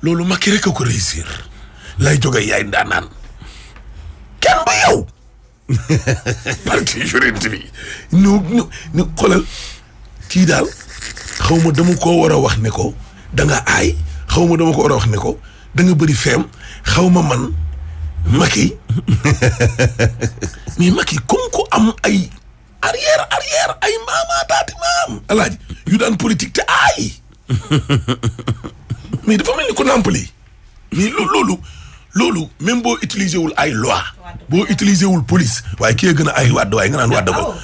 loolu Macky rek a ko réussir lay jóge yaay ndaanaan kenn ba yow parti jurint bi ñu xoolal kii daal xaw ma dama koo war a wax ne ko da nga aay xaw ma dama ko war a wax ne ko da nga bëri feem xaw ma man Macky mais Macky comme ko am ay arrière ay maamaataati maam alaaji yu daan politique te aay mais dafa mel ni ko nàmpali mais loolu même boo utilisé wul ay loi boo utilisé wul police waaye kii gën a ay wàdd waaye nga naan wàdd ko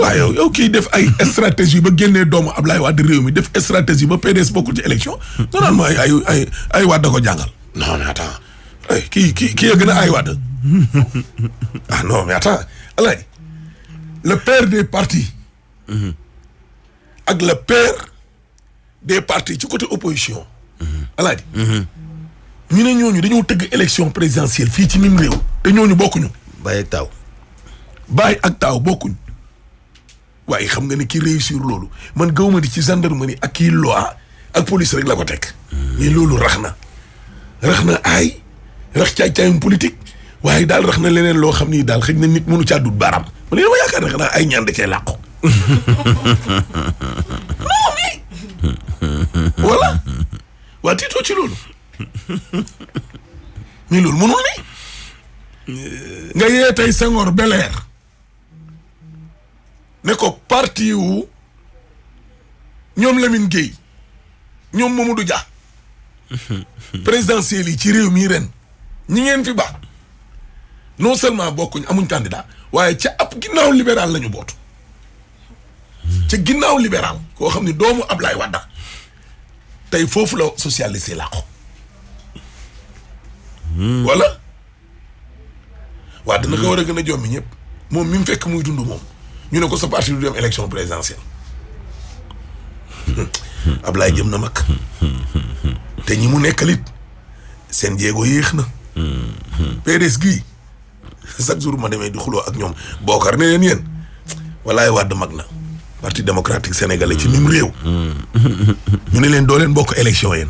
waaye yow kii def ay stratégie ba génnee doomu Abdoulaye Wade réew mi def stratégie ba PDS bokkul ci élection normalement ay wàdd ko jàngal non mais attends kii gën a ay wàdd ah non mais attends alaaji le père des partis ak le père des partis ci côté opposition alaaji ñu ne ñooñu dañoo tëgg élection présidentielle fii ci mim réew te ñooñu bokkuñu Baye ak Taaw bokkuñ waaye xam nga ne ki réussir loolu man gawma di ci gendarmerie ak kii loi ak police rek la ko teg mais loolu rax na ay rax caay-caayum politique waaye daal rax na leneen loo xam ni daal xëy na nit mënu caa dut baaraam man dama yaakaar ne xanaa ay ñaan da cee làqu non mais voilà waa tiitoo ci loolu mais loolu mënul ne nga yee tey Senghor Bel-Air ne ko parti wu ñoom Lamine Gueye ñoom Mamadou Dia présidentielle yi ci réew mii ren ñi ngeen fi ba non seulement bokkuñ amuñ candidat waaye ca ab ginnaaw libéral lañu bootu ca ginnaaw libéral koo xam ne doomu Ablaye Wade tey foofu la socialiste la ko wala waa dina ko war a gën a jommi ñëpp moom mi mu fekk muy dund moom ñu ne ko sa parti du dem élection présidentielle Ablaye jëm na mag te ñi mu nekkalit seen jéego yéex na PDS gii chaque jour ma demee di xuloo ak ñoom bookar ne leen yéen walaay Wade mag na parti démocratique sénégalais ci mim réew ñu ne leen doo leen bokk élection yéen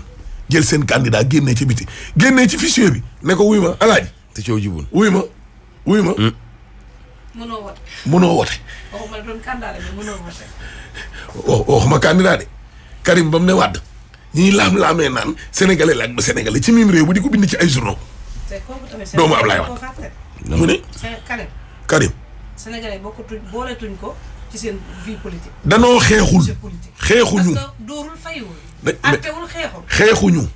jël seen candidat génnee ci biti génnee ci fichier bi ne ko wuy ma alaaji te coow jibul wuy ma mënoo wote waxuma doon candidat mais mënoo wote waxuma candidat de Karim ba mu ne Wade ñii laam-laamee naan sénégalais la ak ba sénégalais ci mim réew bu di ko bind ci ay journaux doomu Ablaye Wade mu ne Karim sénégalais bokkutuñ booletuñ ko ci seen vie politique danoo xeexuñu parce que dóorul fayiwul attewul xeexuñu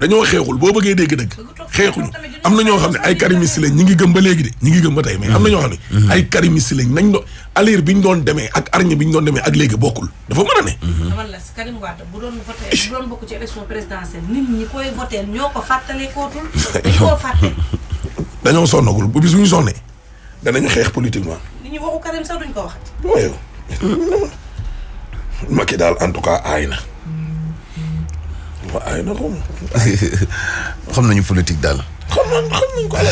dañoo xeexul boo bëggee dégg-dëgg xeexuñu am na ñoo xam ne ay karimiste lañ ñi ngi gëm ba léegi de ñi ngi gëm ba tey mais am na ñoo xam ne ay karimiste lañ nañ do alir bi ñu doon demee ak arñe bi ñu doon demee ak léegi bokkul dafa mën a ne amal la Karim Wade bu doon voté bu doon bokk ci élection présidentielle nit ñi koy voté ñoo ko fàttalee kootul dañ koo fàtte dañoo sonnagul bu bis bu ñu sonnee danañu xeex politiquement nit ñi waxu Karim sax duñ ko waxati waaye Macky daal en tout cas aay na waaw aay na ko xam nañu politique daal xam nañ ko ala